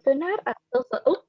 Dyna'r ardal... O!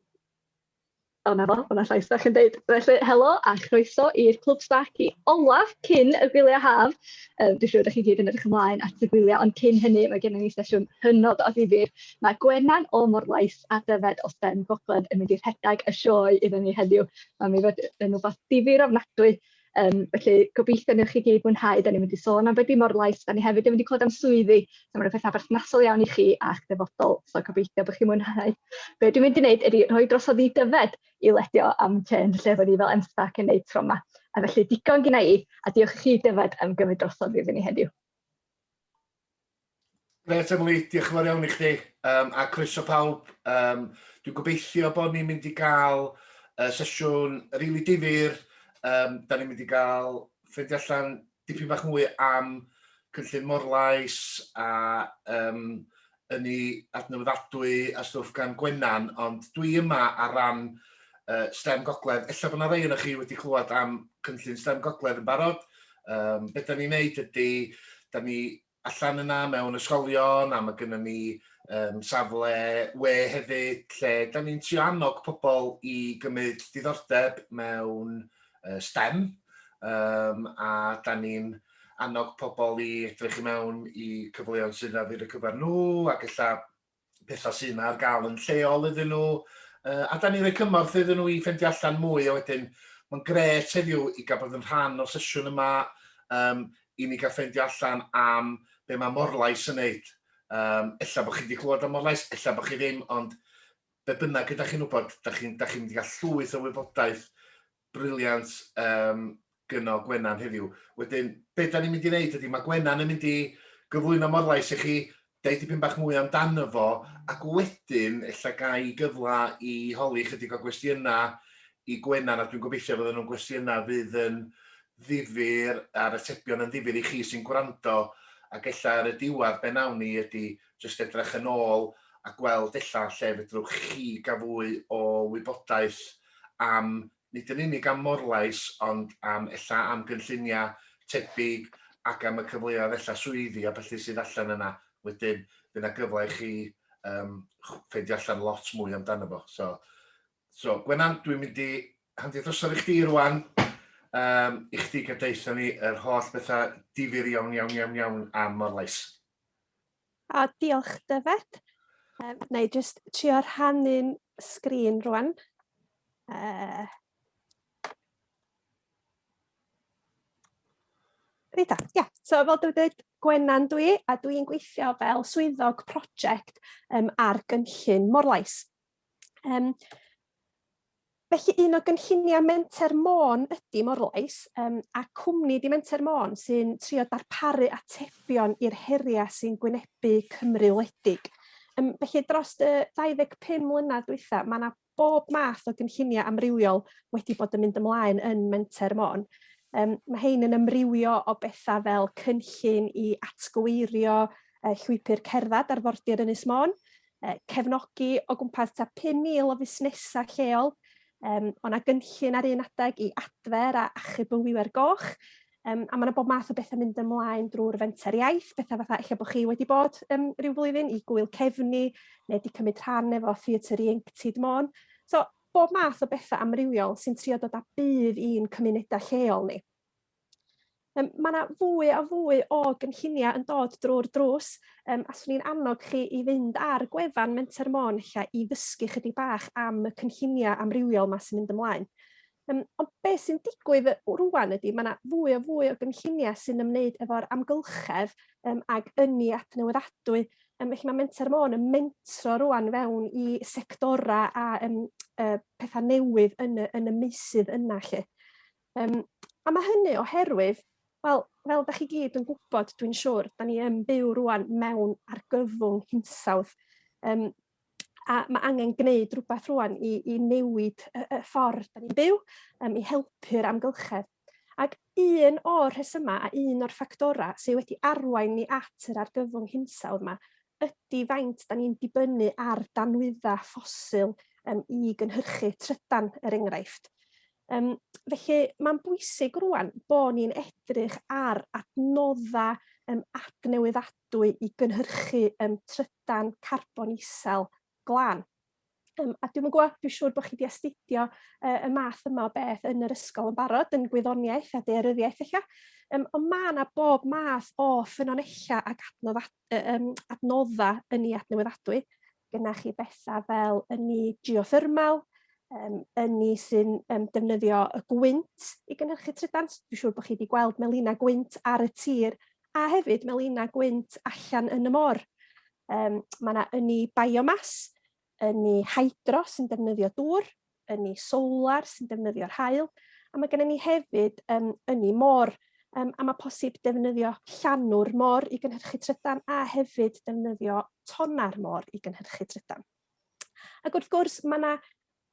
O, 'na fo, ma' 'na llais bach yn deud. Felly, helo a chroeso i'r Clwb Sbarc olaf cyn y gwyliau haf. Dwi'n siŵr dach chi gyd yn edrych ymlaen at y gwyliau, ond cyn hynny mae gennym ni sesiwn hynod o ddifyr. Mae Gwenan o Morlais a Dyfed o STEM Gogledd yn mynd i rhedeg y sioe iddyn ni heddiw. Mae'n mynd i fod yn rhywbeth difyr ofnadwy. Felly gobeithio wnewch chi gyd fwynhau. Dan ni'n mynd i sôn am be 'di Morlais, dan ni hefyd yn mynd i clywed am swyddi, so ma' 'na pethau berthnasol iawn i chi a'ch dyfodol, so gobeithio bod chi'n mwynhau. Be dwi'n mynd i wneud ydy rhoi drosodd i Dyfed i ledio am change lle bod ni fel M-SParc yn neud tro 'ma. A felly digon gynna i, a diolch i chi Dyfed am gymryd drosodd iddyn ni heddiw. Grêt Emily, diolch yn fawr iawn i chdi, um, a croeso pawb. Um, dwi'n gobeithio bod ni'n mynd i gael uh, sesiwn rili really difyr. Um, da ni'n mynd i gael ffeindio allan dipyn bach mwy am cynllun Morlais a um, ynni adnewyddadwy a stwff gan Gwenan, ond dwi yma ar ran uh, STEM Gogledd. Ella bod yna rei yna chi wedi clywed am cynllun STEM Gogledd yn barod. Um, be da ni'n neud ydy, da ni allan yna mewn ysgolion a mae gennym ni um, safle we hefyd lle da ni'n trio annog pobl i gymryd diddordeb mewn uh, STEM um, a da ni'n annog pobl i edrych i mewn i cyfleoedd sydd ar y cyfer nhw ac ella pethau sydd yna ar gael yn lleol iddyn nhw, uh, a da ni'n rhoi cymorth iddyn nhw i ffeindio allan mwy, a wedyn mae'n gret heddiw i gael bod yn rhan o'r sesiwn yma, um, i ni gael ffeindio allan am be mae Morlais yn neud. Um, ella bod chi wedi clywed am Morlais, ella bod chi ddim, ond be bynnag ydych chi'n wybod, da chi'n da chi mynd i gael llwyth o wybodaeth Brilliant yym gynno Gwenan heddiw. Wedyn, be da ni'n mynd i wneud ydy, mae Gwenan yn mynd i gyflwyno Morlais i chi, deud dipyn bach mwy amdano fo, ac wedyn ella ga i gyfle i holi chydig o gwestiynau i Gwenan, a dwi'n gobeithio fydden nhw'n gwestiynau fydd yn ddifyr a'r atebion yn ddifyr i chi sy'n gwrando, ac ella ar y diwedd be nawn ni ydy jyst edrych yn ôl a gweld ella lle fedrwch chi gael fwy o wybodaeth am, nid yn unig am Morlais, ond am ella am gynlluniau tebyg ac am y cyfleoedd ella swyddi a ballu sydd allan yna. Wedyn, fydd 'na gyfle i chi um, ffeindio allan lot mwy amdano fo. So, so Gwenan, dwi'n mynd i handio drosodd i chdi rwan, um, i chdi gael deutha ni yr holl bethau difyr iawn, iawn, iawn, iawn am Morlais. O, diolch Dyfed. Um, na i jyst trio rhannu'n sgrin rwan. Uh, Reit ia. Yeah. So fel dwi'n dweud, Gwenan dwi, a dwi'n gweithio fel swyddog prosiect um, ar gynllun Morlais. Um, Felly un o gynlluniau Menter Môn ydy Morlais, yym, a cwmni 'di Menter Môn sy'n trio darparu atebion i'r heriau sy'n gwynebu Cymru wledig. Yym, felly dros y 25 mlynedd dwytha, mae 'na bob math o gynlluniau amrywiol wedi bod yn mynd ymlaen yn Menter Môn. Yym, mae hein yn amrywio o bethau fel cynllun i atgyweirio llwybr cerdded arfordir Ynys Môn, cefnogi o gwmpas tua 5,000 o fusnesau lleol. Um, o' 'na gynllun ar un adeg i adfer a achub y wiwer goch. Um, a mae yna bob math o bethau mynd ymlaen drwy'r fenter iaith, bethau fatha ella bod chi wedi bod um, rhyw flwyddyn i gwyl cefni, neu wedi cymryd rhan efo Theatr Ieuenctid Môn. So, bob math o bethau amrywiol sy'n trio dod â budd i'n cymunedau lleol ni. Yym, ma' 'na fwy a fwy o gynlluniau yn dod drwy'r drws, yym, a 'swn i'n annog chi i fynd ar gwefan Menter Môn ella i ddysgu chydig bach am y cynlluniau amrywiol 'ma sy'n mynd ymlaen. Yym, ond be sy'n digwydd rŵan ydy ma' 'na fwy a fwy o gynlluniau sy'n ymwneud efo'r amgylchedd yym ag ynni adnewyddadwy. Yym, felly ma' Menter Môn yn mentro rŵan fewn i sectorau a yym yy pethau newydd yn y yn y meysydd yna 'lly. Yym, a ma' hynny oherwydd, wel, fel dach chi gyd yn gwybod, dwi'n siŵr, da ni yn byw rŵan mewn argyfwng hinsawdd. Yym, a ma' angen gwneud rhywbeth rŵan i i newid y y ffordd da ni'n byw, yym, i helpu'r amgylchedd. Ac un o'r rhesymau a un o'r ffactorau sydd wedi arwain ni at yr argyfwng hinsawdd 'ma ydy faint da ni'n dibynnu ar danwyddau ffosil um, i gynhyrchu trydan, er enghraifft. Yym, felly mae'n bwysig rŵan bod ni'n edrych ar adnoddau yym adnewyddadwy i gynhyrchu yym trydan carbon isel glân. A dwi'm yn gwybod, dwi'n siŵr bod chi wedi astudio y math yma o beth yn yr ysgol yn barod, yn gwyddoniaeth a daearyddiaeth ella. Ond mae yna bob math o ffynonellau ac adnodd, adnoddau ynni adnewyddadwy. Gynnach chi bethau fel ynni geothermal, ynni sy'n defnyddio y gwynt i gynhyrchu trydan. Dwi'n siŵr bod chi wedi gweld melinau gwynt ar y tir a hefyd melinau gwynt allan yn y môr. Mae yna ynni biomass, ynni hydro sy'n defnyddio dŵr, ynni solar sy'n defnyddio'r haul, a mae gennym ni hefyd ynni môr, a mae posib defnyddio llanw'r môr i gynhyrchu trydan a hefyd defnyddio tonna'r môr i gynhyrchu trydan. Ac wrth gwrs, mae yna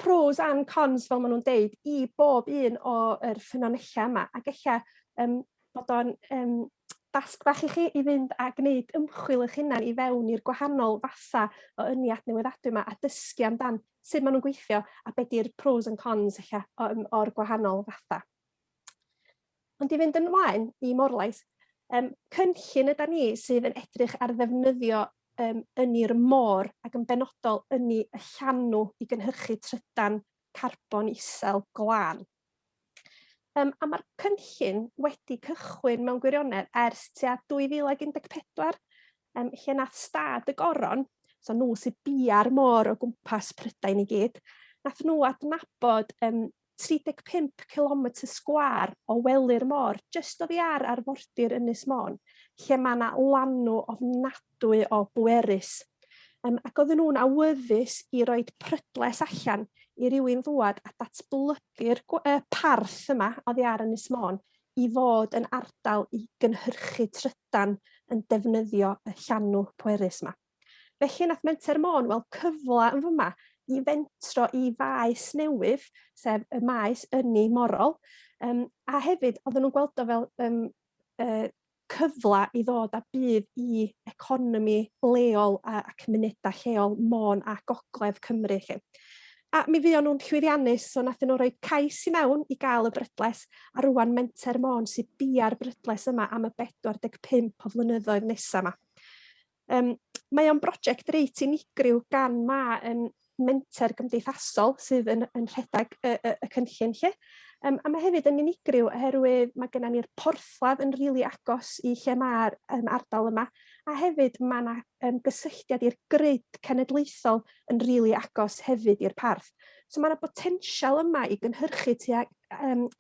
pros and cons, fel maen nhw'n deud, i bob un o'r ffynonellau yma, ac ella bod o'n dasg bach i chi i fynd a gwneud ymchwil eich hunan i fewn i'r gwahanol fatha o ynni adnewyddadwy yma a dysgu amdan sut maen nhw'n gweithio a be di'r pros and cons ella o'r gwahanol fatha. Ond i fynd yn ymlaen i Morlais, cynllun yda ni sydd yn edrych ar ddefnyddio ynni'r môr ac yn benodol ynni y llanw i gynhyrchu trydan carbon isel glân. A mae'r cynllun wedi cychwyn mewn gwirionedd ers tua 2014, lle nath Stad y Goron, so nhw sydd bia'r môr o gwmpas Prydain i gyd, nath nhw adnabod 35 cilometr sgwâr o wely'r môr, jyst oddi ar arfordir Ynys Môn, lle mae yna lanw ofnadwy o bwerus. Ac oedden nhw'n awyddus i roi prydles allan i rywun ddŵad a datblygu'r parth yma oddi ar Ynys Môn i fod yn ardal i gynhyrchu trydan yn defnyddio y llanw pwerus yma. Felly nath Menter Môn weld cyfle yn fyma i fentro i faes newydd, sef y maes ynni morol, a hefyd oedden nhw'n gweld o fel cyfle i ddod â budd i economi leol a cymunedau lleol Môn a Gogledd Cymru. Lle. A mi fuon nhw'n llwyddiannus, so nathon nhw roi cais i mewn i gael y brydles, a rwan Menter Môn sydd bia'r brydles yma am y 45 o flynyddoedd nesaf yma. Mae o'n brosiect reit unigryw gan ma menter gymdeithasol sydd yn rhedeg y cynllun lle. A mae hefyd yn unigryw oherwydd mae gennym ni'r porthladd yn rili agos i lle mae'r ardal yma, a hefyd mae yna gysylltiad i'r grid cenedlaethol yn rili agos hefyd i'r parth. So mae yna botensial yma i gynhyrchu tua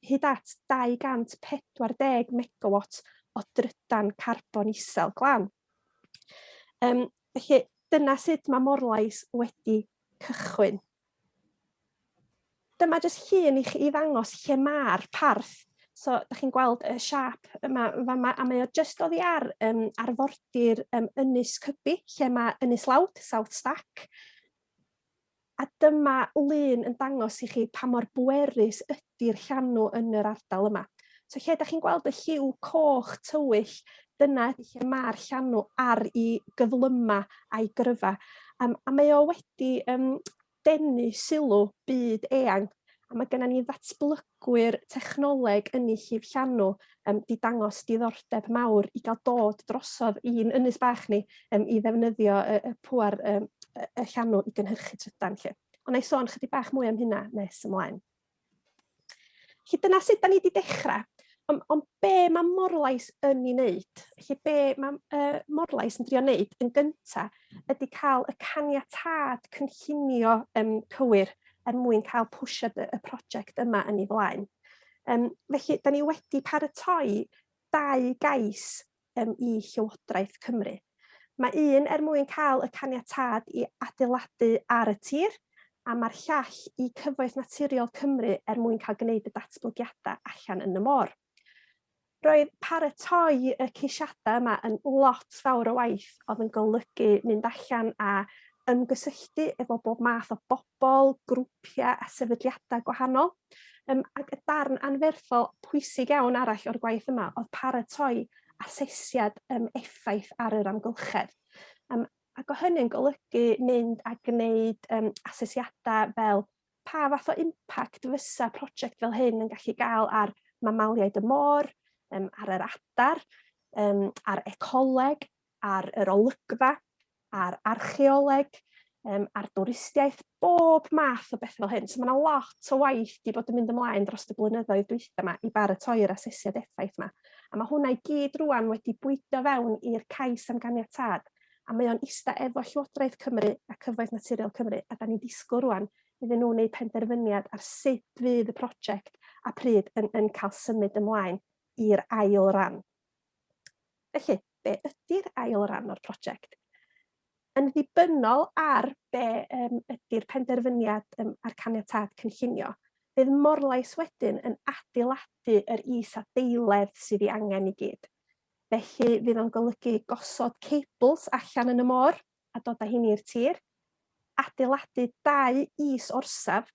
hyd at 240 megawatt o drydan carbon isel glân. Felly dyna sut mae Morlais wedi cychwyn. Dyma jyst llun i chi i ddangos lle mae'r parth. So, da chi'n gweld y siâp yma yn fama, a mae o jyst oddi ar arfordir Ynys Cybi, lle mae Ynys Lawd, South Stack. A dyma lun yn dangos i chi pa mor bwerus ydy'r llanw yn yr ardal yma. So lle da chi'n gweld y lliw coch tywyll, dyna ydy lle mae'r llanw ar ei gyflyma a'i gryfa. A mae o wedi denu sylw byd eang. A mae gennym ni ddatblygwyr technoleg ynni llif llanw 'di dangos diddordeb mawr i gael dod drosodd i'n ynys bach ni i ddefnyddio y pŵer y llanw i gynhyrchu trydan 'lly. Ond wna i sôn chydig bach mwy am hynna nes ymlaen. Felly dyna sut da ni wedi dechrau. Ond on be mae Morlais yn ei wneud? Felly be mae Morlais yn drio wneud yn gyntaf ydy cael y caniatâd cynllunio cywir er mwyn cael pwsiad y prosiect yma yn ei flaen. Felly, da ni wedi paratoi dau gais i Llywodraeth Cymru. Mae un er mwyn cael y caniatâd i adeiladu ar y tir, a mae'r llall i Cyfoeth Naturiol Cymru er mwyn cael gwneud y datblygiadau allan yn y môr. Roedd paratoi y ceisiadau yma yn lot fawr o waith oedd yn golygu mynd allan a ymgysylltu efo bob math o bobl, grwpiau a sefydliadau gwahanol. Ac y darn anferthol pwysig iawn arall o'r gwaith yma oedd paratoi asesiad effaith ar yr amgylchedd. Ac o hynny'n golygu mynd a gwneud asesiadau fel pa fath o impact fysa prosiect fel hyn yn gallu gael ar mamaliaid y môr, ar yr adar, ar ecoleg, ar yr olygfa, ar archeoleg. um, ar dwristiaeth, bob math o beth fel hyn. So mae yna lot o waith wedi bod yn mynd ymlaen dros y blynyddoedd dwytha yma i baratoi'r asesiad effaith yma. A mae hwnna i gyd rwan wedi bwydo fewn i'r cais am ganiatâd. A mae o'n ista efo Llywodraeth Cymru a Cyfoeth Naturiol Cymru, a da ni'n disgwyl rwan iddyn nhw wneud penderfyniad ar sut fydd y prosiect a pryd yn, yn cael symud ymlaen i'r ail ran. Felly, be ydy'r ail ran o'r prosiect? Yn ddibynnol ar be um, ydy'r penderfyniad um, a'r caniatâd cynllunio, bydd Morlais wedyn yn adeiladu yr is-adeiledd sydd ei angen i gyd. Felly fydd o'n golygu gosod cables allan yn y môr a dod â hynny i'r tir, adeiladu dau is-orsaf,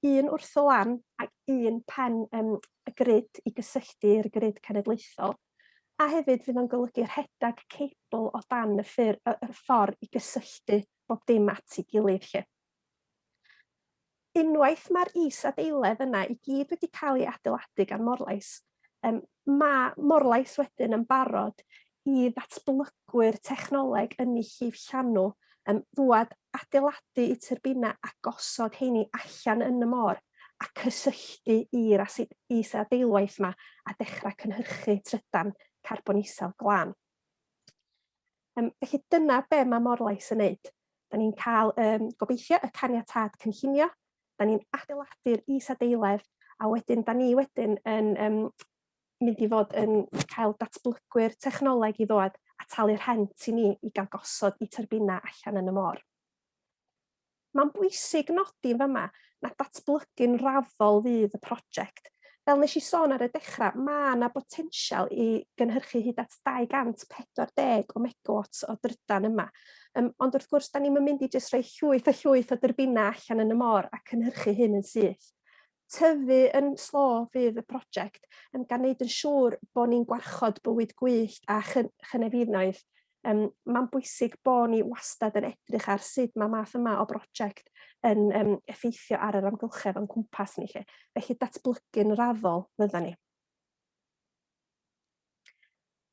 un wrth y lan ac un pen um, y grid i gysylltu i'r grid cenedlaethol, A hefyd fydd o'n golygu rhedeg cebl o dan y, ffyr, y, y ffordd i gysylltu bob dim at ei gilydd 'lly. Unwaith mae'r is-adeiledd yna i gyd wedi cael ei adeiladu gan Morlais, um, mae Morlais wedyn yn barod i ddatblygwyr technoleg ynni llif llanw um, ddwad adeiladu i tyrbinau a gosod heini allan yn y môr a cysylltu i'r is-adeilwaith 'ma a dechrau cynhyrchu trydan carbon isel glân. Um, felly dyna be mae Morlais yn neud. Da ni'n cael, um, gobeithio, y caniatâd cynllunio, da ni'n adeiladu'r is-adeiledd, a wedyn da ni wedyn yn um, mynd i fod yn cael datblygwyr technoleg i ddod a talu rhent i ni i gael gosod i tyrbinau allan yn y môr. Mae'n bwysig nodi yn fama na datblygu'n raddol fydd y prosiect. Fel nes i sôn ar y dechrau, mae yna botensial i gynhyrchu hyd at 240 o megawatts o drydan yma. Um, ond wrth gwrs, da ni'n mynd i jyst rhoi llwyth a llwyth o dyrbinau allan yn y môr a cynhyrchu hyn yn syth. Tyfu yn slo fydd y prosiect, yn gan wneud yn siŵr bod ni'n gwarchod bywyd gwyllt a chynefinoedd. Um, mae'n bwysig bod ni wastad yn edrych ar sut mae math yma o brosiect yn um, effeithio ar yr amgylchedd o'n cwmpas ni. Lle. Felly datblygu'n raddol fydda ni.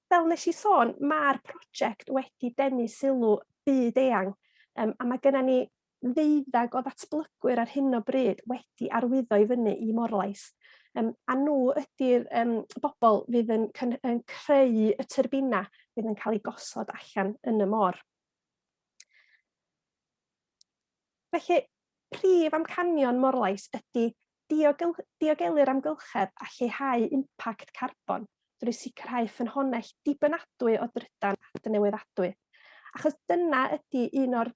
Fel nes i sôn, mae'r prosiect wedi denu sylw byd eang, um, a mae gennym ni ddeuddeg o ddatblygwyr ar hyn o bryd wedi arwyddo i fyny i Morlais. Um, a nhw ydy'r um, bobl fydd yn, yn creu y tyrbinau fydd yn cael eu gosod allan yn y môr. Felly, prif amcanion Morlais ydy diogel, diogelu'r amgylchedd a lleihau impact carbon drwy sicrhau ffynhonnell dibynadwy o drydan adnewyddadwy. Achos dyna ydy un o'r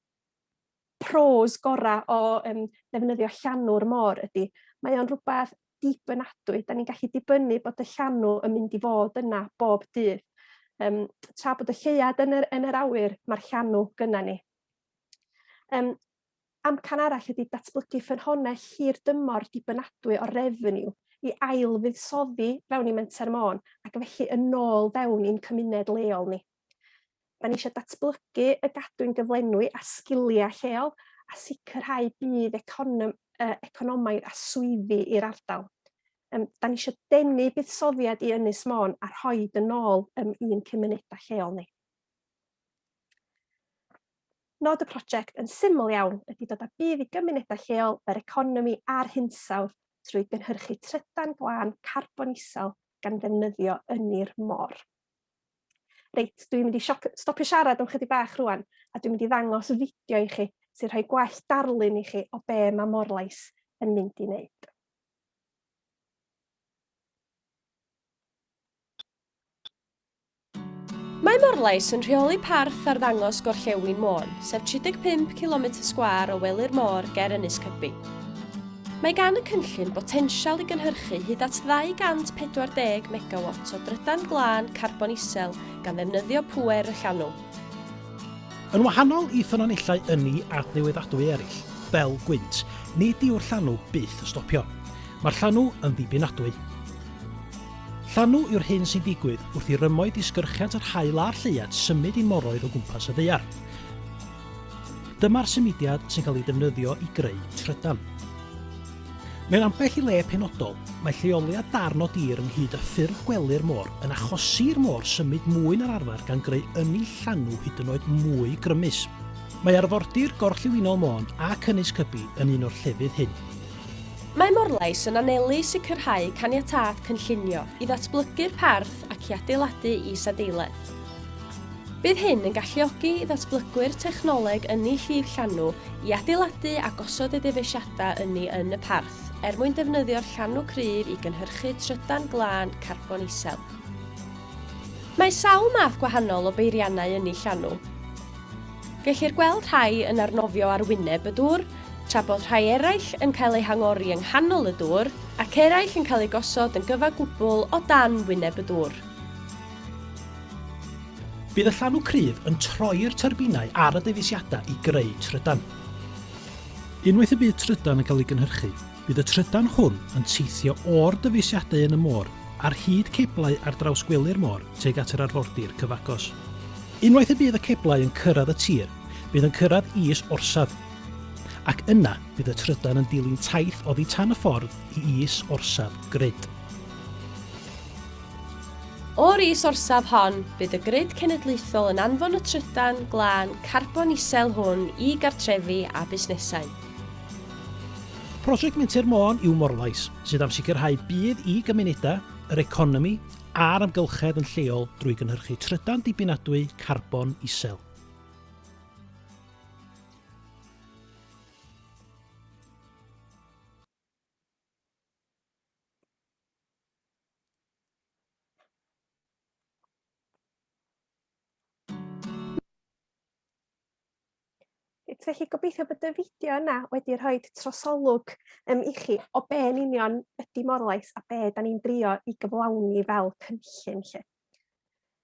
pros gorau o um, ddefnyddio llanw'r môr ydy, mae o'n rhywbeth dibynadwy. Da ni'n gallu dibynnu bod y llanw yn mynd i fod yna bob dydd. Um, tra bod y lleuad yn yr, yn yr awyr, mae'r llanw gyna ni. Um, amcan arall ydy datblygu ffynhonnell hir dymor dibynadwy o revenue i ail fuddsoddi fewn i Menter Môn ac felly yn ôl fewn i'n cymuned leol ni. Da ni eisiau datblygu y gadwyn gyflenwi a sgiliau lleol a sicrhau budd econom, uh, economaidd a swyddi i'r ardal. Um, da ni eisiau denu buddsoddiad i Ynys Môn a rhoi yn ôl um, i'n cymunedau lleol ni. Nod y prosiect yn syml iawn ydy dod â budd i gymunedau lleol, yr economi a'r hinsawdd trwy gynhyrchu trydan glân carbon isel gan ddefnyddio ynni'r môr. Reit, dwi'n mynd i stopio siarad am chydig bach rwan, a dwi'n mynd i ddangos fideo i chi sy'n rhoi gwell darlun i chi o be mae Morlais yn mynd i wneud. Mae Morlais yn rheoli parth arddangos Gorllewin Môn, sef 35 cilometr sgwâr o wely'r môr ger Ynys Cybi. Mae gan y cynllun botensial i gynhyrchu hyd at 240 megawat o drydan glân carbon isel gan ddefnyddio pŵer y llanw. Yn wahanol i ffynonellau ynni adnewyddadwy eraill, fel gwynt, nid yw'r llanw byth yn stopio. Mae'r llanw yn ddibynadwy. Llanw yw'r hyn sy'n digwydd wrth i rymoedd disgyrchiant yr haul a'r lleuad symud i moroedd o gwmpas y ddaear. Dyma'r symudiad sy'n cael ei defnyddio i greu trydan. Mewn ambell i le penodol, mae lleoliad darn o dir ynghyd â ffurf gwely'r môr yn achosi i'r môr symud mwy na'r arfer gan greu ynni llanw hyd yn oed mwy grymus. Mae arfordir gorllewinol Môn ac Ynys Cybi yn un o'r llefydd hyn. Mae Morlais yn anelu i sicrhau caniatâd cynllunio i ddatblygu'r parth ac i adeiladu is-adeiledd. Bydd hyn yn galluogi i ddatblygwyr technoleg ynni llif llanw i adeiladu a gosod eu dyfeisiadau ynni yn y parth er mwyn defnyddio'r llanw cryf i gynhyrchu trydan glân carbon isel. Mae sawl math gwahanol o beiriannau ynni llanw. Gellir gweld rhai yn arnofio ar wyneb y dŵr, tra bod rhai eraill yn cael eu hangori yng nghanol y dŵr, ac eraill yn cael eu gosod yn gyfagwbl o dan wyneb y dŵr. Bydd y llanw cryf yn troi'r tyrbinau ar y dyfeisiadau i greu trydan. Unwaith y bydd trydan yn cael ei gynhyrchu, bydd y trydan hwn yn teithio o'r dyfeisiadau yn y môr ar hyd ceblau ar draws gwely'r môr tuag at yr arfordir cyfagos. Unwaith y bydd y ceblau yn cyrraedd y tir, bydd yn cyrraedd is orsaf, ac yna bydd y trydan yn dilyn taith oddi tan y ffordd i is orsaf grid. O'r is-orsaf hon, bydd y Grid Cenedlaethol yn anfon y trydan glân carbon isel hwn i gartrefi a busnesau. Prosiect Menter Môn yw Morlais, sydd am sicrhau budd i gymunedau, yr economi a'r amgylchedd yn lleol drwy gynhyrchu trydan dibynadwy carbon isel. Reit, felly gobeithio bod y fideo yna wedi rhoi trosolwg um, i chi o be yn union ydy Morlais a be da ni'n drio i gyflawni fel cynllun. Lle.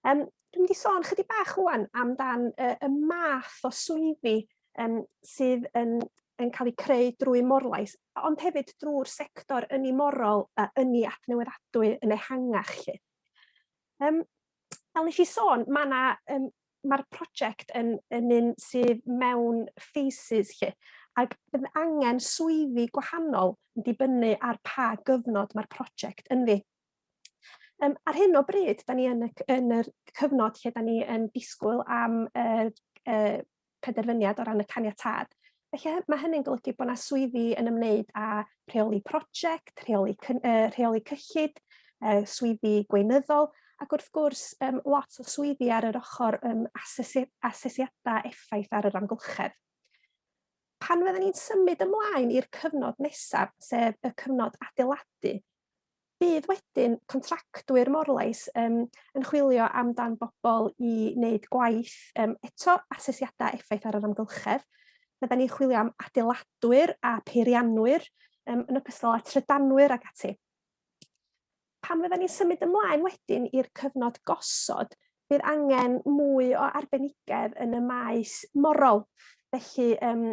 Um, dwi'n mynd i sôn chydig bach rwan amdan y, y math o swyddi um, sydd yn, yn cael eu creu drwy Morlais, ond hefyd drwy'r sector ynni morol a ynni adnewyddadwy yn ehangach. Lly. Um, fel nes i sôn, mae 'na, um, mae'r prosiect yn, yn un sydd mewn phases lle, ac bydd angen swyddi gwahanol yn dibynnu ar pa gyfnod mae'r prosiect ynddi. Um, ar hyn o bryd, da ni yn y, yn yr cyfnod lle da ni yn disgwyl am y uh, penderfyniad o ran y caniatâd. Felly mae hynny'n golygu bod yna swyddi yn ymwneud â rheoli prosiect, rheoli, uh, rheoli cyllid, uh, swyddi gweinyddol, ac wrth gwrs um, lot o swyddi ar yr ochr um, asesi asesiadau effaith ar yr amgylchedd. Pan fydden ni'n symud ymlaen i'r cyfnod nesaf, sef y cyfnod adeiladu, Bydd wedyn contractwyr Morlais um, yn chwilio amdan bobl i wneud gwaith, um, eto asesiadau effaith ar yr amgylchedd. Bydden ni'n chwilio am adeiladwyr a peirianwyr, um, yn ogystal â trydanwyr ac ati. Pan fydden ni'n symud ymlaen wedyn i'r cyfnod gosod, bydd angen mwy o arbenigedd yn y maes morol. Felly, um,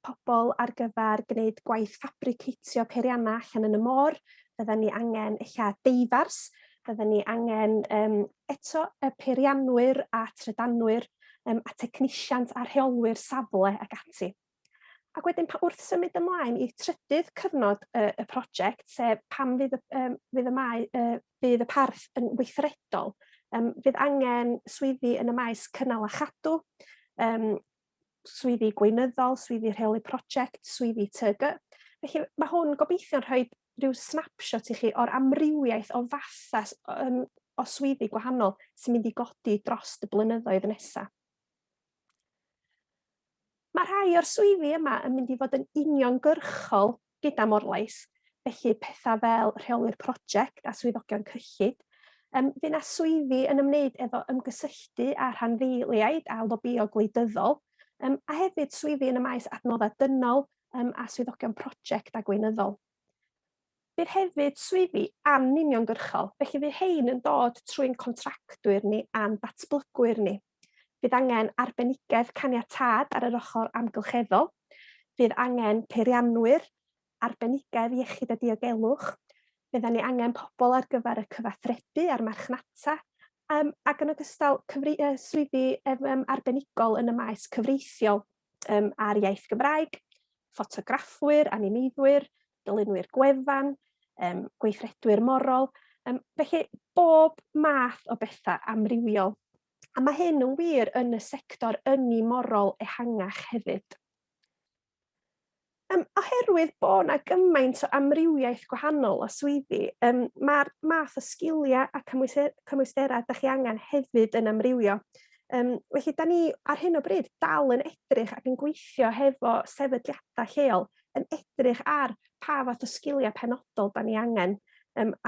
pobl ar gyfer gwneud gwaith ffabricatio peiriannau allan yn y môr, fydden ni angen ella deifars, fydden ni angen um, eto y peirianwyr a trydanwyr um, a technicians a rheolwyr safle ac ati. Ac wedyn wrth symud ymlaen i trydydd cyfnod y, y prosiect, sef pam fydd y, um, fydd y, mae, uh, fydd y parth yn weithredol, um, fydd angen swyddi yn y maes cynnal a chadw, um, swyddi gweinyddol, swyddi rheoli prosiect, swyddi TG. Felly mae hwn gobeithio'n rhoi rhyw snapshot i chi o'r amrywiaeth o fathau um, o swyddi gwahanol sy'n mynd i godi dros y blynyddoedd nesaf. Mae rhai o'r swyddi yma yn mynd i fod yn uniongyrchol gyda Morlais, felly pethau fel rheoli'r prosiect a swyddogion cyllid. Um, Fydd yna swyddi yn ymwneud efo ymgysylltu â rhanddeiliaid a lobïo gwleidyddol, um, a hefyd swyddi yn y maes adnoddau dynol um, a swyddogion prosiect a gweinyddol. Bydd hefyd swyddi anuniongyrchol, felly fydd hein yn dod trwy'n contractwyr ni a'n datblygwyr ni. Bydd angen arbenigedd caniatâd ar yr ochr amgylcheddol, bydd angen peirianwyr, arbenigedd iechyd a diogelwch, byddan ni angen pobl ar gyfer y cyfathrebu a'r marchnata, um, ac yn ogystal cyfri, uh, swyddi um, arbenigol yn y maes cyfreithiol um, a'r iaith Gymraeg, ffotograffwyr, animeiddwyr, dylunwyr gwefan, um, gweithredwyr morol, um, felly bob math o bethau amrywiol. A mae hyn yn wir yn y sector ynni morol ehangach hefyd. Oherwydd bod 'na gymaint o amrywiaeth gwahanol o swyddi, mae'r math o sgiliau a cymwysterau dach chi angen hefyd yn amrywio. Felly, da ni ar hyn o bryd dal yn edrych ac yn gweithio hefo sefydliadau lleol, yn edrych ar pa fath o sgiliau penodol da ni angen,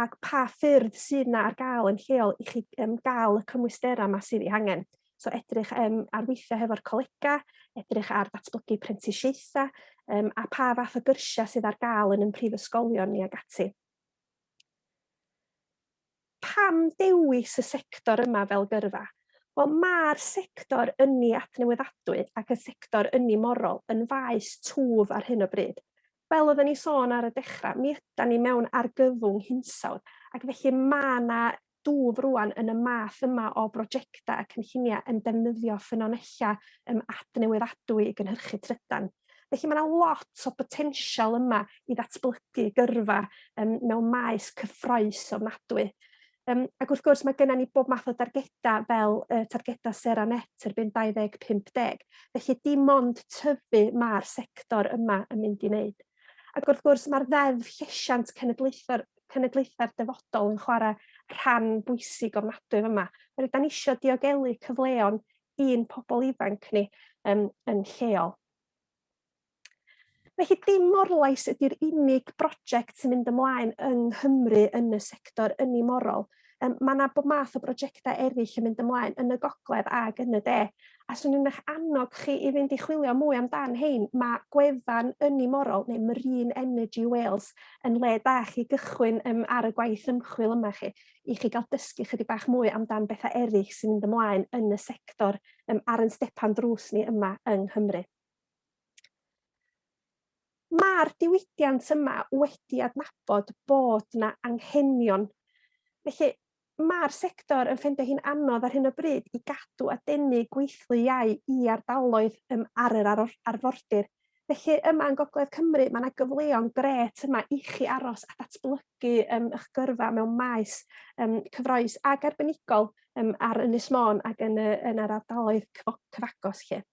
ac pa ffyrdd sydd 'na ar gael yn lleol i chi gael y cymwysterau 'ma sydd eu hangen. So edrych um, ar weithio hefo'r colegau, edrych ar ddatblygu prentisiaethau, um, a pa fath o gyrsiau sydd ar gael yn ein prifysgolion ni ag ati. Pam dewis y sector yma fel gyrfa? Wel, mae'r sector ynni adnewyddadwy ac y sector ynni morol yn faes twf ar hyn o bryd. Fel oedden ni sôn ar y dechrau, mi ydan ni mewn argyfwng hinsawdd, ac felly mae yna dwf rŵan yn y math yma o brojectau a cynlluniau yn defnyddio ffynonellau um, adnewyddadwy i gynhyrchu trydan. Felly mae yna lot o botensial yma i ddatblygu gyrfa um, mewn maes cyffroes ofnadwy. Um, ac wrth gwrs mae gennym ni bob math o dargedau fel uh, targedau sero net erbyn 2050. Felly dim ond tyfu mae'r sector yma yn mynd i wneud. Ac wrth gwrs mae'r ddeddf llesiant cenedlaethau'r cenedlaethau'r dyfodol yn chwarae rhan bwysig ofnadwy yma. Oherwydd da ni eisiau diogelu cyfleon i'n pobl ifanc ni um, yn lleol. Felly dim Morlais ydy'r unig brosiect sy'n mynd ymlaen yng Nghymru yn y sector ynni morol. Um, mae yna bob math o brosiectau eraill yn mynd ymlaen yn y gogledd ag yn y de. A swn i'n eich annog chi i fynd i chwilio mwy amdan hein. Mae gwefan Ynni Morol neu Marine Energy Wales yn le da chi gychwyn um, ar y gwaith ymchwil yma chi, i chi gael dysgu chydig bach mwy amdan bethau eraill sy'n mynd ymlaen yn y sector um, ar yn stepan drws ni yma yng Nghymru. Mae'r diwydiant yma wedi adnabod bod 'na anghenion. Felly, mae'r sector yn ffeindio hi'n anodd ar hyn o bryd i gadw a denu gweithlu iau i ardaloedd um, ar yr arfordir. Felly yma yn Gogledd Cymru, mae yna gyfleon grêt yma i chi aros a datblygu um, eich gyrfa mewn maes um, cyffroes ac arbenigol um, ar Ynys Môn ac yn, y, yn yr ardaloedd cyfagos lle.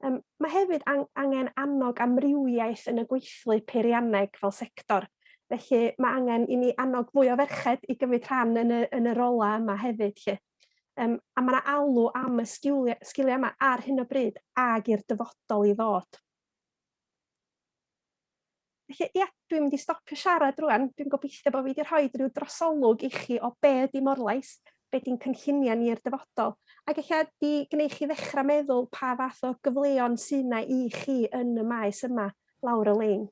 Um, mae hefyd ang angen annog amrywiaeth yn y gweithlu peirianneg fel sector. Felly mae angen i ni annog fwy o ferched i gymryd rhan yn y, yn y rolau yma hefyd. Lle. Um, a mae yna alw am y sgiliau, sgiliau yma ar hyn o bryd ag i'r dyfodol i ddod. Felly, ia, dwi'n mynd i stopio siarad rwan. Dwi'n gobeithio bod fi wedi rhoi rhyw drosolwg i chi o be ydy Morlais, be di'n cynlluniau ni i'r dyfodol, ac ella di gwneud chi ddechrau meddwl pa fath o gyfleon sydd yna i chi yn y maes yma lawr y lein.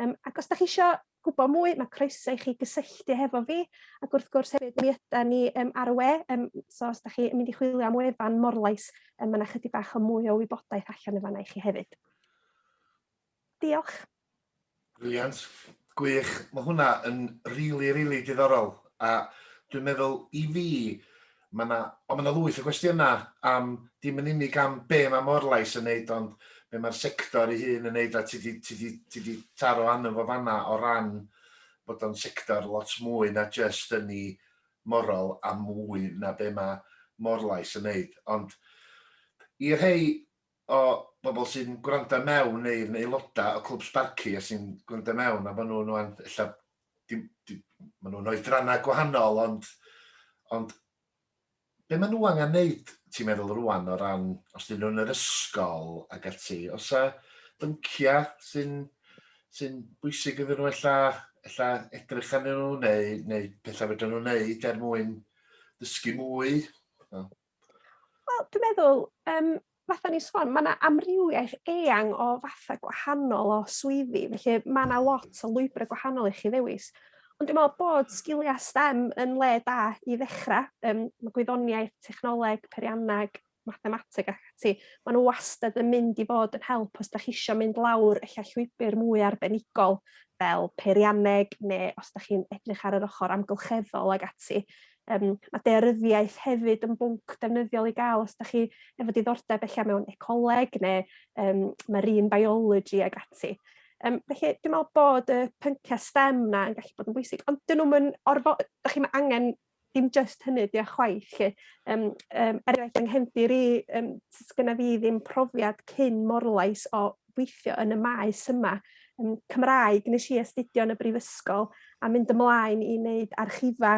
Um, ac os da chi eisiau gwybod mwy, mae croeso i chi gysylltu hefo fi, ac wrth gwrs hefyd mi yda ni um, ar y we, um, so os da chi yn mynd i chwilio am wefan Morlais, um, mae yna chydig bach o mwy o wybodaeth allan y fanna i chi hefyd. Diolch. Brilliant. Gwych. Mae hwnna yn rili, rili diddorol. A dwi'n meddwl i fi, mae yna, o, mae yna lwyth o gwestiynau am, dim yn unig am be mae Morlais yn neud, ond be mae'r sector ei hun yn neud, a ti di, ti di, ti di taro arno fo fanna o ran bod o'n sector lot mwy na jyst ynni morol a mwy na be mae Morlais yn neud. Ond i rhei o bobl sy'n gwrando mewn neu'n aelodau o Clwb Sbarci a sy'n gwrando mewn a maen nhw'n wan, ella, dim, dim, maen nhw'n oedrannau gwahanol, ond, ond be maen nhw angen neud, ti'n meddwl rwan, o ran, os dyn nhw'n yr ysgol ac ati, os a bynciau sy'n sy'n bwysig iddyn nhw ella, ella edrych arnyn nhw neu, neu pethau fedrwn nhw wneud er mwyn dysgu mwy? Wel, dwi'n meddwl, um, fatha ni sôn, mae yna amrywiaeth eang o fathau gwahanol o swyddi, felly mae yna lot o lwybrau gwahanol i chi ddewis. Ond dwi'n meddwl bod sgiliau STEM yn le da i ddechrau. Um, mae gwyddoniaeth, technoleg, peirianneg, mathemateg ac ati, maen nhw wastad yn mynd i fod yn help os da chi eisiau mynd lawr ella llwybr mwy arbenigol fel peirianneg neu os da chi'n edrych ar yr ochr amgylcheddol ac ati. Um, mae daearyddiaeth hefyd yn bwnc defnyddiol i gael os da chi efo diddordeb ella mewn ecoleg neu um, marine biology ag ati. Um, felly, dwi'n meddwl bod y pynciau STEM na yn gallu bod yn bwysig, ond dyn nhw'n orfod, da chi'n angen dim just hynny 'di o chwaith 'lly. Yym yym er enghraifft yng nghefndir i, yym sgynna fi ddim profiad cyn Morlais o weithio yn y maes yma. Cymraeg nes i astudio yn y brifysgol a mynd ymlaen i wneud archifa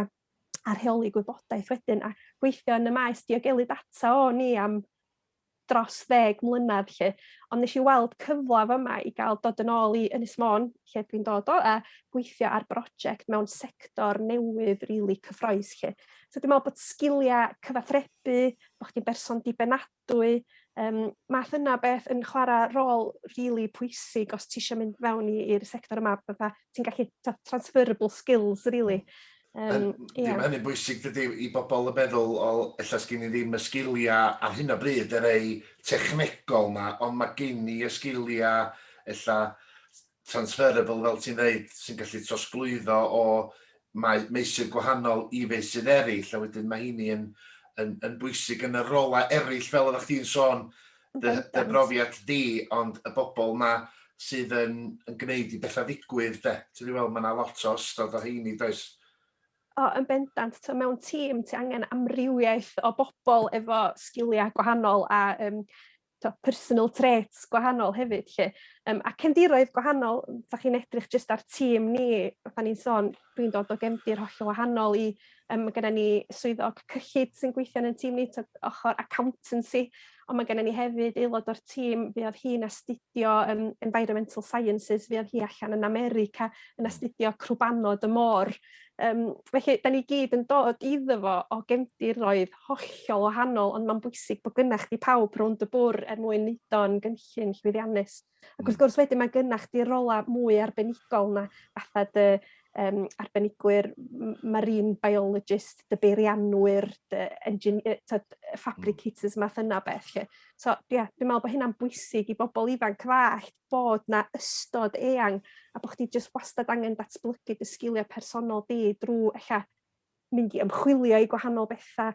a rheoli gwybodaeth wedyn a gweithio yn y maes diogelu data o'n i am dros ddeg mlynedd 'lly. Ond nes i weld cyfle fama i gael dod yn ôl i Ynys Môn, lle dwi'n dod o, a gweithio ar brosiect mewn sector newydd rili cyffrous 'lly. So dwi'n meddwl bod sgiliau cyfathrebu, bod chdi'n berson dibynadwy, math yna o beth yn chwarae rôl rili pwysig os ti eisiau mynd fewn i'r sector yma, fatha ti'n gallu, transferable skills really. Yeah. Mae hynny'n bwysig dydy i bobl yn meddwl, o, ella sgyn i ddim y sgiliau ar hyn o bryd er ei technegol na, ond mae gen i y sgiliau ella transferable fel ti'n dweud, sy'n gallu trosglwyddo o mae meysydd gwahanol i feysydd eraill, a wedyn mae hynny yn, yn, yn bwysig yn y rolau eraill fel oeddech chdi'n sôn, dy, dy brofiad di, ond y bobl na sydd yn, yn gwneud i bethau ddigwydd, de. Ti'n weld, mae yna lot o ystod o heini, does? O, yn bendant, to, mewn tîm ti angen amrywiaeth o bobl efo sgiliau gwahanol a to, personal traits gwahanol hefyd. Lle. A cefndiroedd gwahanol, fa chi'n edrych jyst ar tîm ni, fatha ni'n sôn, dwi'n dod o gefndir hollol wahanol i, mae gennym ni swyddog cyllid sy'n gweithio yn y tîm ni, to, ochr accountancy, ond mae gennym ni hefyd aelod o'r tîm, fuodd hi'n astudio environmental sciences, fuodd hi allan yn America yn astudio crwbanod y môr. Felly, da ni gyd yn dod iddo fo o gefndiroedd hollol wahanol, ond mae'n bwysig bod gynnach chdi pawb rownd y bwr er mwyn neud o'n gynllun llwyddiannus. Ac wrth gwrs wedyn mae gynnach chdi rola mwy arbenigol na fatha dy arbenigwyr marine biologist, dy beirianwyr, dy engineer, tyd, fabricators, math yna beth. Lle. So, ie, yeah, dwi'n meddwl bod hynna'n bwysig i bobl ifanc ddallt bod 'na ystod eang a bod chdi jyst wastad angen datblygu dy sgiliau personol di drwy ella mynd i ymchwilio i gwahanol bethau,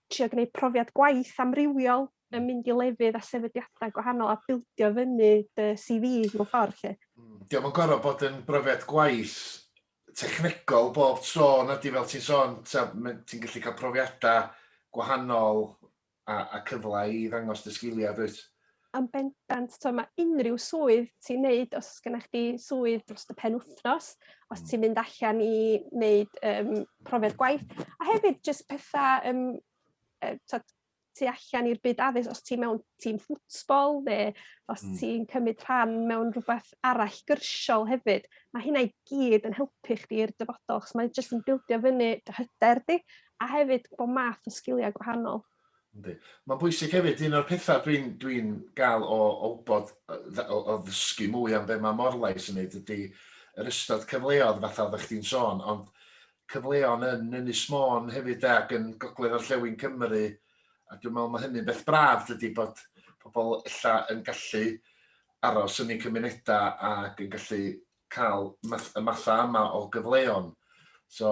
trio gwneud profiad gwaith amrywiol, yn mynd i lefydd a sefydliadau gwahanol a bildio fyny dy CV mewn ffordd. Lle. Dio'm yn gorfod bod yn brofiad gwaith technegol bob tro, na di fel ti'n sôn, ti'n gallu cael profiadau gwahanol a, a cyfle i ddangos dy sgiliau, dwyt? Yn bendant, to, mae unrhyw swydd ti'n neud, os oes gennych chdi swydd dros y penwythnos, os ti'n mynd allan i wneud profiad gwaith, a hefyd jyst pethau to, tu allan i'r byd addysg, os ti mewn tîm ffwtbol neu os ti'n cymryd rhan mewn rhywbeth arall gyrsiol hefyd, mae hynna i gyd yn helpu chdi i'r dyfodol, achos mae jyst yn bildio fyny dy hyder di, a hefyd bob math o sgiliau gwahanol. Yndi. Mae'n bwysig hefyd, un o'r pethau dwi'n dwi gael o, o wybod, o, o ddysgu mwy am be mae Morlais yn neud ydy yr ystod cyfleoedd fatha oeddech chdi'n sôn, ond cyfleon yn Ynys Môn hefyd de, ac yn Gogledd Orllewin Cymru, a dwi'n meddwl mae hynny'n beth braf dydy bod pobl ella yn gallu aros yn eu cymunedau ac yn gallu cael math, y mathau yma o gyfleon. So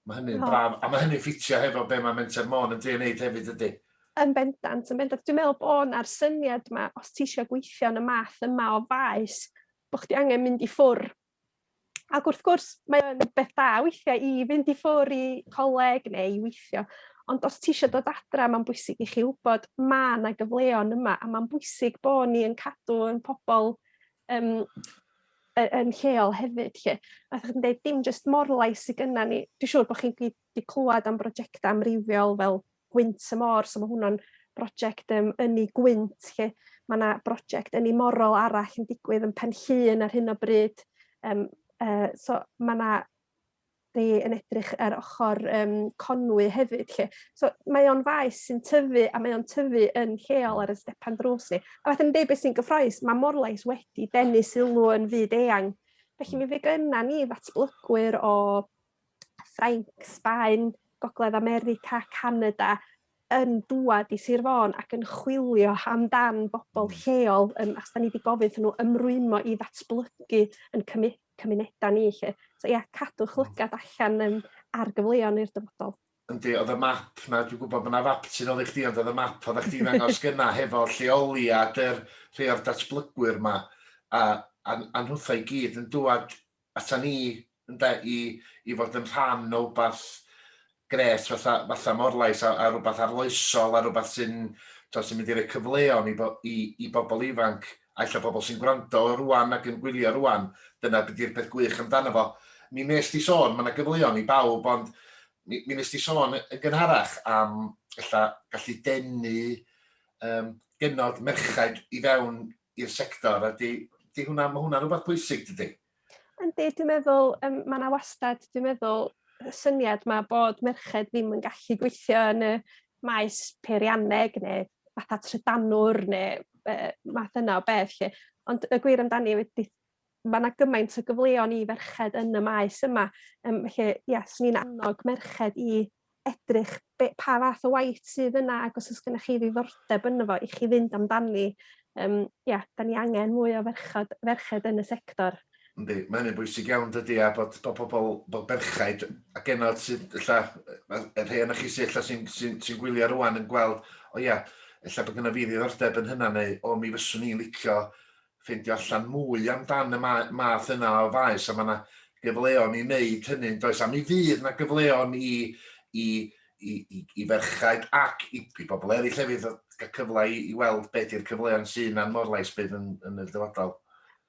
mae hynny'n oh. braf, a mae hynny'n ffitio hefo be mae Menter Môn yn drio wneud hefyd ydy. Yn bendant, yn bendant. Dwi'n meddwl bod na'r syniad yma, os ti eisiau gweithio yn y math yma o faes, bod chdi angen mynd i ffwr. Ac wrth gwrs, mae o'n beth da weithiau i fynd i ffwr i coleg neu i weithio. Ond os ti eisiau dod adra, mae'n bwysig i chi wybod mae yna gyfleon yma, a mae'n bwysig bod ni yn cadw yn pobl yn lleol hefyd. Lle. A chi'n dweud, dim jyst Morlais sydd gynna ni. Dwi'n siŵr bod chi'n wedi clywed am brosiectau amrywiol fel Gwynt y Môr, so mae hwnna'n brosiect ynni gwynt, lle mae yna brosiect ynni morol arall yn digwydd yn Pen Llŷn ar hyn o bryd. So mae yna ni yn edrych ar ochr Conwy hefyd. Lle. So mae o'n faes sy'n tyfu a mae o'n tyfu yn lleol ar y stepan drws ni. A fath yn dweud beth sy'n gyffroes, mae Morlais wedi denu sylw yn fyd eang. Felly mi fe gynna ni ddatblygwyr o Ffrainc, Sbaen, Gogledd America, Canada, yn dŵad i Sir Fôn ac yn chwilio amdan bobl lleol, achos da ni wedi gofyn iddyn nhw ymrwymo i ddatblygu yn cymunedau ni. Lle. So ia, cadwch lygad allan ar gyfleon i'r dyfodol. Yndi, oedd y map na, dwi'n gwybod bod yna fap tu nôl i chdi, ond oedd y map oedd chdi'n ddangos gynna hefo lleoliad yr rhai o'r datblygwyr ma, a, a, a nhwtha i gyd yn dŵad ata ni, ynde, i, i fod yn rhan o wbath. grêt fatha, fatha Morlais a, a rhywbeth arloesol a rhywbeth sy'n sy'n mynd i roi cyfleon i, bo, i, i bobl ifanc a ella bobl sy'n gwrando rwan ac yn gwylio rwan, dyna be di'r peth gwych amdano fo. Mi wnes di sôn, mae yna gyfleon i bawb, ond mi, mi wnes di sôn yn gynharach am ella gallu denu um, genod merchaid i fewn i'r sector, a di, di hwnna, mae hwnna'n rhywbeth pwysig, dydy? Yndi, dwi'n meddwl, um, mae yna wastad, dwi'n meddwl, y syniad ma bod merched ddim yn gallu gweithio yn y maes peirianneg neu fatha trydanwr neu uh, math yna o beth 'lly. Ond y gwir amdani yw mae yna gymaint o gyfleon i ferched yn y maes yma. Um, felly, ia, yeah, swn i'n annog merched i edrych be, pa fath o waith sydd yna ac os oes gennych chi ddiddordeb yno fo, i chi fynd amdani. Um, ia, da ni angen mwy o ferchod, ferched yn y sector. Yndi, mae hynny'n bwysig iawn dydy, a bod, bod pobl, bod berchaid a genod sydd, ella, y rhai yna chi sydd ella sy'n sy, sy gwylio rwan yn gweld, o ia, ella bod gyda fi ddiddordeb yn hynna, neu o mi fyswn i'n licio ffeindio allan mwy amdan y math yna o faes, a mae yna gyfleon i wneud hynny, yn does? A mi fydd yna gyfleon i, i, i, i, i ferchaid ac i, i bobl eraill hefyd gael cyfle i, i weld beth yw'r cyfleon sydd yna'n Morlais bydd yn, yn y dyfodol.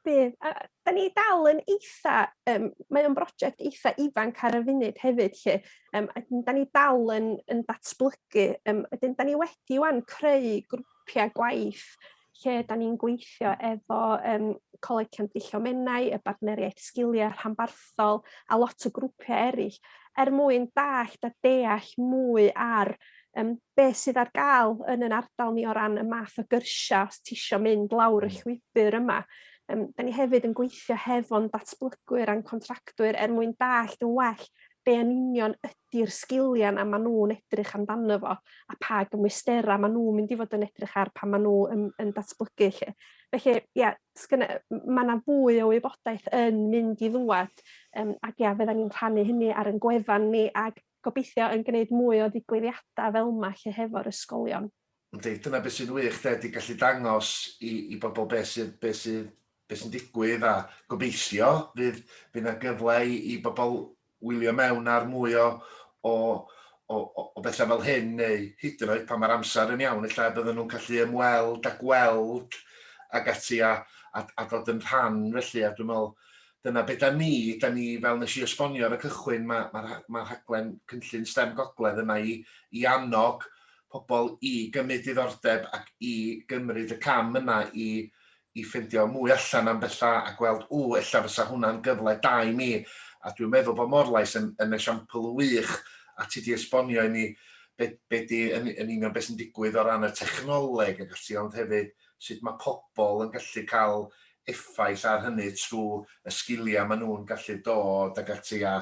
Bydd. A da ni dal yn eitha, um, mae o'n brosiect eitha ifanc ar y funud hefyd, lle. Um, a da ni dal yn, yn datblygu. Um, ydyn, da ni wedi wan creu grwpiau gwaith lle da ni'n gweithio efo um, Coleg Llandrillo Menai, y Bartneriaeth Sgiliau Rhanbarthol a lot o grwpiau eraill, er mwyn dallt a deall mwy ar um, be sydd ar gael yn yn ardal ni o ran y math o gyrsiau os ti isio mynd lawr y llwybr yma. Um, da ni hefyd yn gweithio hefo'n datblygwyr a'n contractwyr er mwyn dallt yn well be yn union ydy'r sgiliau na maen nhw'n edrych amdano fo a pa gymwysterau maen nhw'n mynd i fod yn edrych ar pan maen nhw yn, yn datblygu. Lle. Felly, ie, yeah, mae yna fwy o wybodaeth yn mynd i ddwad um, ac ia, fydda ni'n rhannu hynny ar ein gwefan ni ac gobeithio yn gwneud mwy o ddigwyddiadau fel yma lle hefo'r ysgolion. Yndi, dyna beth sy'n wych de, 'di gallu dangos i, i bobl beth sydd, beth sydd, beth sy'n digwydd a gobeithio fydd, fydd 'na gyfle i, i bobl wylio mewn ar mwy o, o, o, o, o bethau fel hyn neu hyd yn oed pan mae'r amser yn iawn ella bydden nhw'n gallu ymweld a gweld ac ati a, a, a dod yn rhan felly a dwi'n meddwl dyna be da ni, da ni, fel nes i esbonio ar y cychwyn, mae ma, ma rhaglen cynllun STEM Gogledd yma i, i annog pobl i gymryd diddordeb ac i gymryd y cam yna i, i ffeindio mwy allan am bethau a gweld, ww, ella fysa hwnna'n gyfle da i mi. A dwi'n meddwl bod Morlais yn, yn esiampl wych a ti di esbonio i ni be, be di, yn, yn union beth sy'n digwydd o ran y technoleg ac ati, ond hefyd sut mae pobl yn gallu cael effaith ar hynny trwy y sgiliau maen nhw'n gallu dod ag ati a,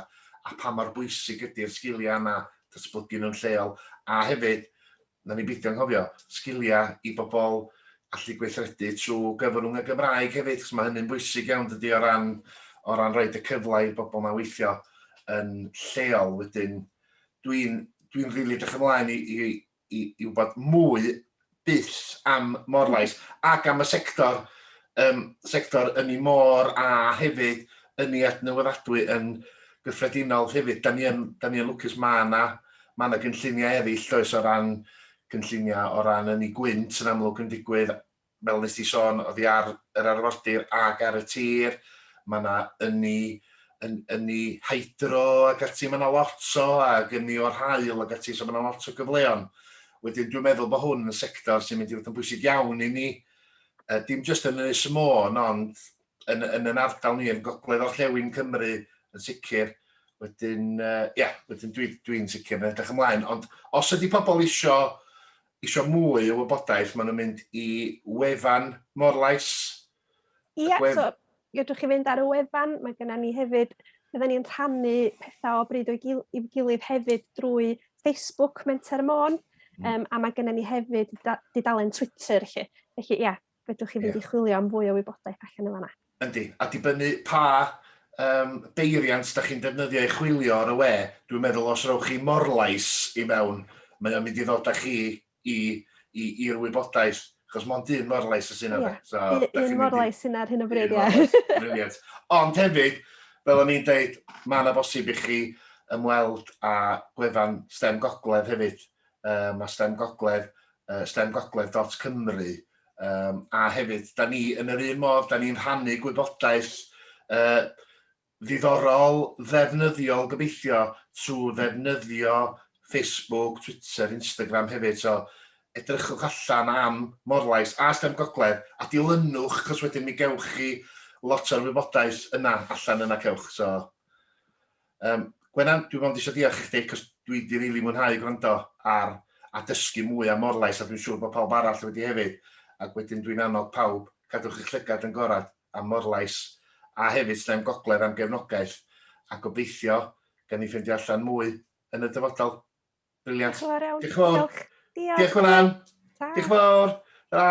a pa mor bwysig ydy'r sgiliau yna, datblygu nhw'n lleol, a hefyd, na ni beidio anghofio, sgiliau i bobl allu gweithredu trwy gyfrwng y Gymraeg hefyd, chos mae hynny'n bwysig iawn dydy o ran, o ran rhoid y cyfle i'r bobl yma weithio yn lleol. Wedyn, dwi'n dwi rili edrych ymlaen i, i, i, i wybod mwy byth am Morlais ac am y sector, um, sector ynni môr a hefyd ynni adnewyddadwy yn gyffredinol hefyd. Da ni yn, da ni yn lwcus mae yna ma yna gynlluniau eraill does o ran cynlluniau o ran ynni gwynt yn amlwg yn digwydd fel nes di sôn, oddi ar yr arfordir ac ar y tir, mae yna ynni, yn, ynni hydro ac ati, mae yna lot o, ac ynni o'r haul ac ati, so mae yna lot o gyfleon. Wedyn dwi'n meddwl bod hwn yn sector sy'n mynd i fod yn bwysig iawn i ni, uh, dim jyst yn Ynys Môn, ond yn, yn yn ardal ni, yn gogledd orllewin Cymru yn sicr. Wedyn, uh, yeah, wedyn dwi'n dwi, dwi sicr yn edrych ymlaen. Ond os ydy pobl isio isio mwy o wybodaeth, maen nhw'n mynd i wefan Morlais. Ie, yeah, so fedrwch chi fynd ar y wefan, mae gennym ni hefyd, bydden ni'n rhannu pethau o bryd o'i gil i'w gilydd hefyd drwy Facebook Menter Môn, um, a mae gennym ni hefyd dudalen Twitter, lle. Felly, ie, yeah, fedrwch chi fynd yeah. i chwilio am fwy o wybodaeth allan yn fanna. Yndi, a dibynnu pa um, beiriant da chi'n defnyddio i chwilio ar y we, dwi'n meddwl os rowch chi Morlais i mewn, mae o'n mynd i ddod â chi i, i, i'r wybodaeth, achos mond un Morlais sy'n yna. Yeah. So, un Morlais sy'n ar hyn o bryd, ie. Brilliant. Ond hefyd, fel o'n i'n deud, mae yna bosib i chi ymweld â gwefan STEM Gogledd hefyd. Um, mae STEM Gogledd, uh, stemgogledd.cymru, um, a hefyd, da ni yn yr un modd, da ni'n rhannu gwybodaeth uh, ddiddorol, ddefnyddiol gobeithio, trwy ddefnyddio Facebook, Twitter, Instagram hefyd. So, edrychwch allan am Morlais a STEM Gogledd a dilynwch, cos wedyn mi gewch chi lot o'r wybodaeth yna allan yna cewch. So, um, Gwenan, dwi'n mond eisiau diolch i chdi, cos dwi wedi rili really mwynhau gwrando ar a dysgu mwy am Morlais, a dwi'n siŵr bod pawb arall wedi hefyd. Ac wedyn dwi'n annog pawb, cadwch eich llygad yn gorad am Morlais, a hefyd STEM Gogledd am gefnogaeth, a gobeithio gan ni ffeindio allan mwy yn y dyfodol. Brilliant. Diolch yn fawr iawn. Diolch yn fawr. Diolch. Diolch yn fawr. Diolch yn fawr. Ta.